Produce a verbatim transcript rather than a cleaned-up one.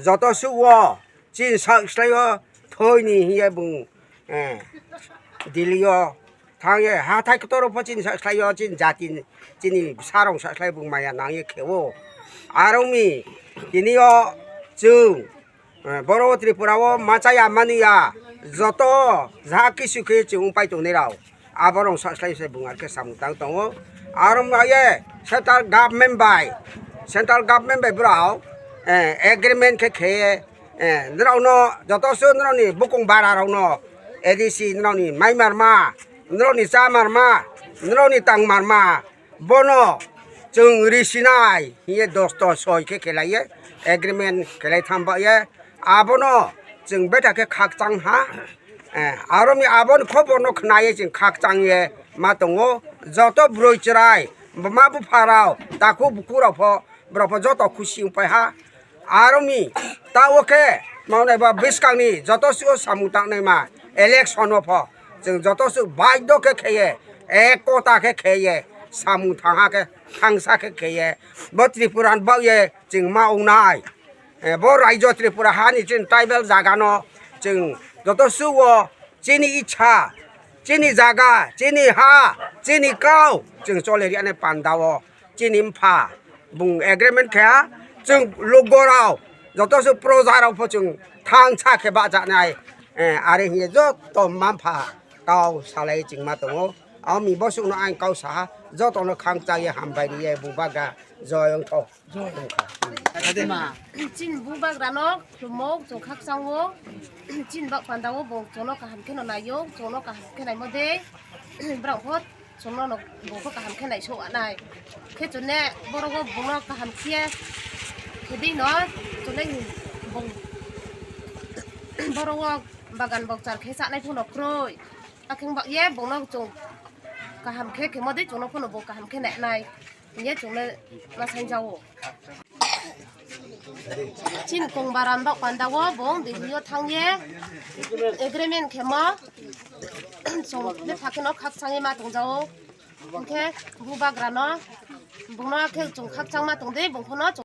joto suh wo chini saohslái yo thoi ni hing ye bung, eh, Delhi yo thanng ye hathái ktor wo pho chini saohslái yo chini jati, chini bsa rao saohslái bung maya nang ye khe ou. Are ong mi, tini yo chung, eh, boro wo Tripura wo ma chá ya mani ya, joto ja kisu khe chung ongpai tongnai rao, abo rao saohslái se bung are khe samung tang tong ou. Are ong ye central government bai, central government bai brao, eh, agreement khe khe ye, eh, nrao no joto suh nrao ni bukung bara rao no, A D C nrao ni maimarma, nrao ni chámarma, nrao ni tangmarma, bo no chung risi nai hing ye dosto soi khe khelai ye, agreement khelai thanng baoh ye, abo no chung betha khe khakchang ha. Eh, are ong mi abo ni khobor no khna ye chung khakchang ye ma tong ou. Joto broi chrai, bma bupha rao, takhu bukhu rao pho, brao pho joto khusi ongpai ha. Are ong mi, taoh wo khe, tma ong nai ba buskang ni joto suh wo samung tangnaima, election wo pho, chung joto suh baidho khe khe ye, ekota khe khe ye, samung thanngha khe, thanngsa khe khe ye, bo Tripura ni baoh ye chung ma ong nai. Eh, bo raijo Tripura ha ni chini tribal zaga no chung joto suh wo chini icha, chini zaga, chini ha, chini kau chung chole ri nai panda wo chini mpha bung agreement khe ha, chung lugo rao joto suh proja rao pho chung thanngsa khe bahcha nai, eh, are hing ye joto mma mpha kau salai ye chung ma tong ou. Abo mi bo suh no ang kau sa ha, joto no khakchang ye hambai ri ye bubagra joy ong thou. Chini bubagra no khlumo, chung khakchang ou, chini baoh panda wo bung chung no kaham khe no nai ou, chung no kaham khe naimo dei, brao pho chung no, bung pho kaham khe naisouh nai. Khe chung ne boro wo bung no kaham khe ye, khe dei no, chung le bung boro wo bagan bokchar khe chánai pho no kroi. Akhe baoh ye bung no chung kaham khe khemo dei chung no pho no bung kaham khe nai nai hing ye chung le ma saingja ou. Chini kongbaran baoh panda wo bung Delhi yo thanng ye agreement khemo, chung le pha khe no khakchang ye ma tongja ou. Hing khe bubagra no, bung no khe chung khakchang ma tong dei, bung pho no chung